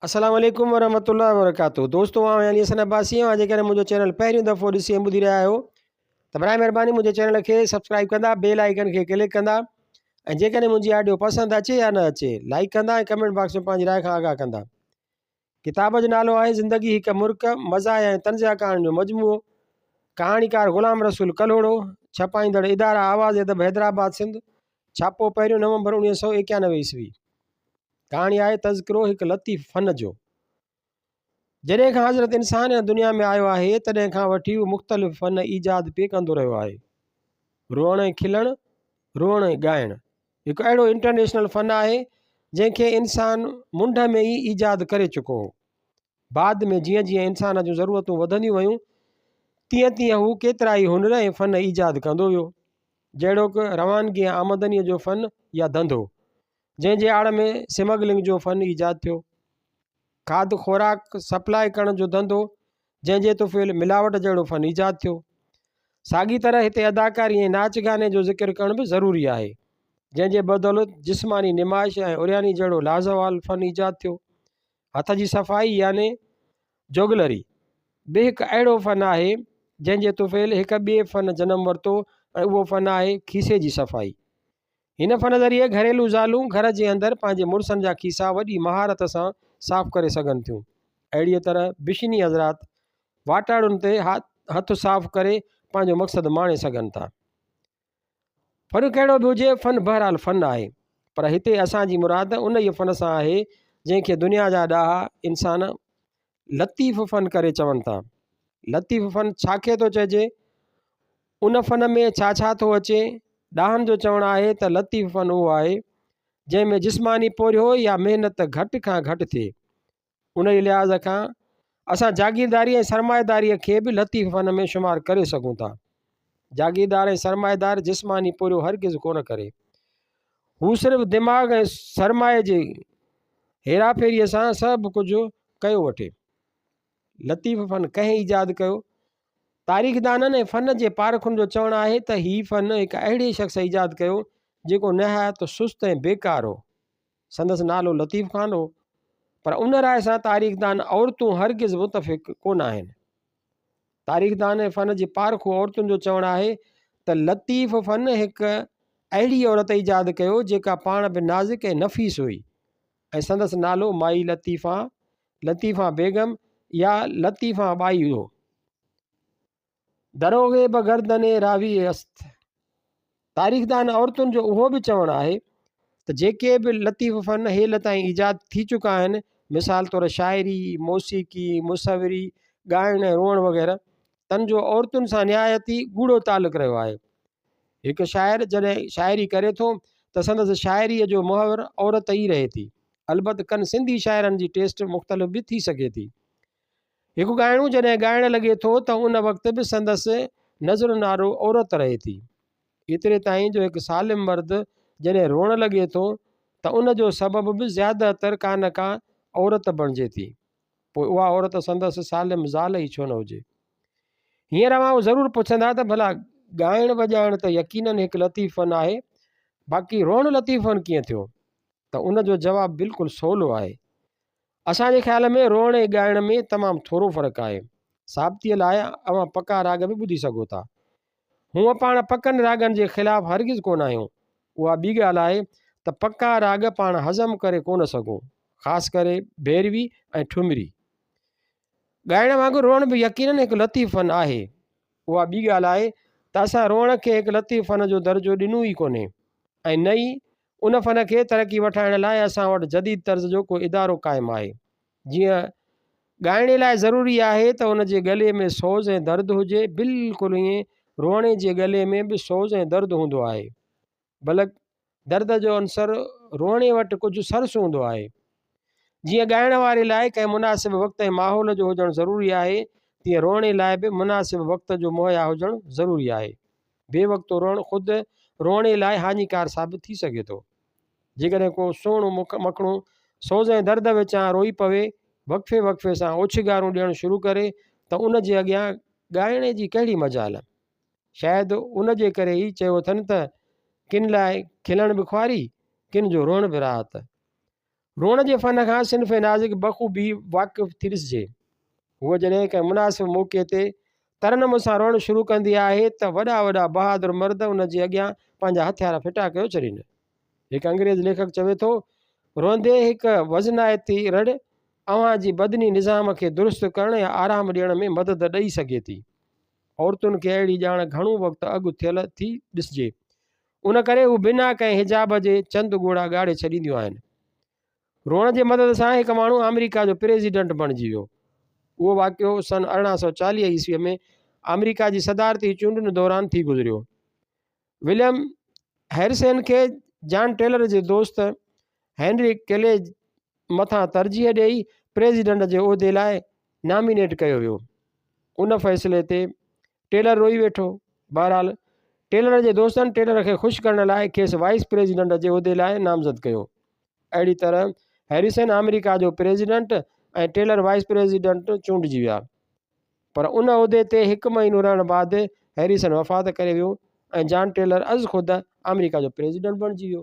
السلام عليڪم ورحمة الله وبرڪاته دوستو آئون علي حسن عباسي آهيان جيڪڏهن منهنجو چينل پهريون دفعو ڏسي ۽ ٻڌي رهيا آهيو ته برائي مهرباني منهنجي چينل کي سبسڪرائب ڪندا بيل آئيڪن کي ڪلڪ ڪندا ۽ جيڪڏهن منهنجي آڊيو پسند اچي يا نه اچي لائڪ ڪندا ۽ ڪمينٽ باڪس ۾ پنهنجي راء کان آگاهه ڪندا ڪتاب جو نالو آهي زندگي هڪ مرڪ مزاح ۽ طنزيه ڪهاڻين جو مجموعو ڪهاڻيڪار غلام رسول ڪلهوڙو ڇپائيندڙ اداره آواز ادب حيدرآباد سنڌ ڇاپو پهريون نومبر 1991 عيسوي ڪهاڻي آهي تذڪرو هڪ لطيف فن جو. جڏهن کان حضرت انسان هن دنيا ۾ آيو آهي، تڏهن کان وٺي هو مختلف فن ايجاد پئي ڪندو رهيو آهي. روئڻ ۽ کلڻ، روئڻ ۽ ڳائڻ هڪ اهڙو انٽرنيشنل فن آهي، جنهن کي انسان منڍ ۾ ئي ايجاد ڪري چڪو هو. بعد ۾ جيئن جيئن انسان جون ضرورتون وڌنديون ويون، تيئن تيئن هو ڪيترائي هنر ۽ فن ايجاد ڪندو ويو. جهڙوڪ روانگي ۽ آمدنيء جو فن يا ڌنڌو. جنهن جي آڙ ۾ سمگلنگ جو فن ايجاد ٿيو. کاڌ خوراڪ سپلاء ڪرڻ جو ڌنڌو جنهن جي طفيل ملاوٽ جهڙو فن ايجاد ٿيو. ساڳي طرح هتي اداڪاري ۽ ناچ گاني جو ذڪر ڪرڻ به ضروري آهي، جنهن جي بدولت جسماني نمائش ۽ عرياني جهڙو لازوال فن ايجاد ٿيو. هٿ جي صفائي يعني جوگلري به هڪ اهڙو فن آهي، جنهن جي طفيل هڪ ٻئي فن جنم ورتو ۽ اهو فن آهي کيسي جي صفائي. هن فن ذريعي گهريلو زالون گهر جي اندر پنهنجي مڙسن جا کيسا وڏي مهارت سان صاف ڪري سگهن ٿيون. اهڙيء طرح بشني حضرات واٽاڙن تي هٿ صاف ڪري پنهنجو مقصد ماڻي سگهن ٿا. فن ڪهڙو به هجي، فن بهرحال فن آهي. پر هتي اسان جي مراد انهيء فن سان آهي، جنهن کي دنيا جا ڏاها انسان لطيف فن ڪري چون ٿا. لطيف فن ڇا کي ٿو چئجي؟ ان فن ۾ ڇا ڇا ٿو اچي؟ ڏاهن جو چوڻ آهي ته لطيف فن اهو آهي، جنهن ۾ جسماني پورهيو يا محنت گهٽ کان گهٽ ٿئي. انهيء لحاظ کان اسان جاگيرداري ۽ سرمائيداريء کي به لطيف فن ۾ شمار ڪري سگهون ٿا. جاگيردار ۽ سرمائيدار جسماني پورهيو هرگز ڪونه ڪري. هو صرف دماغ ۽ سرمائي جي هيراڦيريء سان سڀ ڪجهه ڪيو وٺي. لطيف فن ڪنهن ايجاد ڪيو؟ تاريخدانن ۽ فن جي پارکن جو چوڻ آهي ته هي فن هڪ اهڙي شخص ايجاد ڪيو، جيڪو نهايت سست ۽ بيڪار هو. سندس نالو لطيف خان هو. پر ان راء سان تاريخدان عورتون هرگز متفق ڪونه آهن. تاريخدان ۽ فن جي پارکو عورتن جو چوڻ آهي ته لطيف فن هڪ اهڙي عورت ايجاد ڪيو، جيڪا پاڻ به نازڪ ۽ نفيس هئي ۽ سندس نالو مائي لطيفان، لطيفان بيگم يا لطيفان ٻائي هو. دروغي به گردن راوي است. تاريخدان عورتن جو اهو به چوڻ آهي ته جيڪي به لطيف فن هيل تائين ايجاد ٿي چڪا آهن، مثال طور شاعري، موسيقي، مصوري، ڳائڻ ۽ روئڻ وغيره، تن جو عورتن سان نهايت ئي ڳوڙهو تعلق رهيو آهي. هڪ شاعر جڏهن شاعري ڪري ٿو ته سندس شاعريء جو محور عورت ئي رهي ٿي. البت ڪن سنڌي شاعرن جي ٽيسٽ مختلف به ٿي سگهي ٿي. هڪ ڳائڻو جڏهن ڳائڻ لڳي ٿو ته ان وقت به سندس نظرن آڏو عورت رهي ٿي. ايتري تائين جو هڪ سالم مرد جڏهن روئڻ لڳي ٿو ته ان جو سبب به زياده تر ڪا نه ڪا عورت بڻجي ٿي. پوء اها عورت سندس سالم زال ئي ڇو نه هجي. هينئر اوهان اهو ضرور پڇندا ته ڀلا ڳائڻ وڄائڻ ته يقينن هڪ لطيف فن آهي، باقي روئڻ لطيف فن ڪيئن ٿيو؟ ته ان جو جواب بلڪل سولو آهي. اسان جي خيال ۾ روئڻ ۽ ڳائڻ ۾ تمام ٿورو فرق آهي. ثابتيء لاء اوهان پڪا راڳ به ٻڌي سگهو ٿا. هونء پاڻ پڪن راڳن جي خلاف هرگز ڪونه آهيون. اها ٻي ڳالهه آهي ته پڪا راڳ پاڻ هضم ڪري ڪونه سگهون، خاص ڪري ڀيروي ۽ ٺمري. ڳائڻ وانگر روئڻ به يقينن هڪ لطيف فن آهي. اها ٻي ڳالهه آهي ته اسان روئڻ کي هڪ لطيف فن جو درجو ڏنو ئي ڪونهي ۽ نه ئي ان فن کي ترقي وٺائڻ لاء اسان وٽ جديد طرز جو ڪو ادارو قائم آهي. جيئن ڳائڻي لاء ضروري آهي ته ان جي ڳلي ۾ سوز ۽ درد هجي، بلڪل ائين روئڻي جي ڳلي ۾ به سوز ۽ درد هوندو آهي. بلڪ درد جو عنصر روئڻي وٽ ڪجهه سرس هوندو آهي. جيئن ڳائڻ واري لاء ڪنهن مناسب وقت ۽ ماحول جو هجڻ ضروري آهي، تيئن روئڻي لاء به مناسب وقت جو مهيا هجڻ ضروري آهي. بي وقتو روئڻ خود روئڻي لاء هاڃيڪار ثابت ٿي سگهي ٿو. جيڪڏهن ڪو سهڻو مکڻو سوز ۽ درد وچان روئي پوي، وقفي وقفي سان اوڇنگارون ڏيڻ شروع ڪري ته ان جي اڳيان ڳائڻي جي ڪهڙي مجال؟ شايد ان جي ڪري ئي چيو اٿن ته ڪن لاء کلڻ به خواري، ڪن جو روئڻ به راحت. روئڻ جي فن کان صنف نازڪ بخوبي واقف ٿي ڏسجي. هوء جڏهن ڪنهن مناسب موقعي تي ترنم سان روئڻ شروع ڪندي آهي ته وڏا وڏا بهادر مرد ان جي اڳيان پنهنجا هٿيار ڦٽا ڪيو ڇڏين. هڪ انگريز ليکڪ چوي ٿو، روئندي هڪ وزنائتي رڙ اوهان جي بدني نظام کي درست ڪرڻ يا آرام ڏيڻ ۾ مدد ڏئي سگهي ٿي. عورتن کي اهڙي ڄاڻ گهڻو وقت اڳ ٿيل ٿي ڏسجي. ان ڪري هو بنا ڪنهن حجاب جي چند ڳوڙها ڳاڙي ڇڏينديون آهن. روئڻ جي مدد سان هڪ ماڻهو آمريڪا جو پريزيڊنٽ بڻجي ويو. اهو واقعو سن 1840 عيسويء ۾ آمريڪا جي صدارتي چونڊن دوران ٿي گذريو. وليم هيرسين کي جان ٽيلر جي دوست هينري ڪلي مٿان ترجيح ڏيئي پريزيڊنٽ جي عهدي لاء نامينيٽ ڪيو ويو. ان فيصلي تي ٽيلر روئي ويٺو. بهرحال ٽيلر جي دوستن ٽيلر کي خوش ڪرڻ لاء کيس وائيس پريزيڊنٽ جي عهدي لاء نامزد ڪيو. اهڙي طرح هيريسن آمريڪا جو پريزيڊنٽ ۽ ٽيلر وائيس پريزيڊنٽ چونڊجي ويا. پر ان عهدي تي هڪ مهينو رهڻ بعد هيريسن وفات ڪري ويو ۽ جان ٽيلر ازخود آمريڪا جو پريزيڊنٽ بڻجي ويو.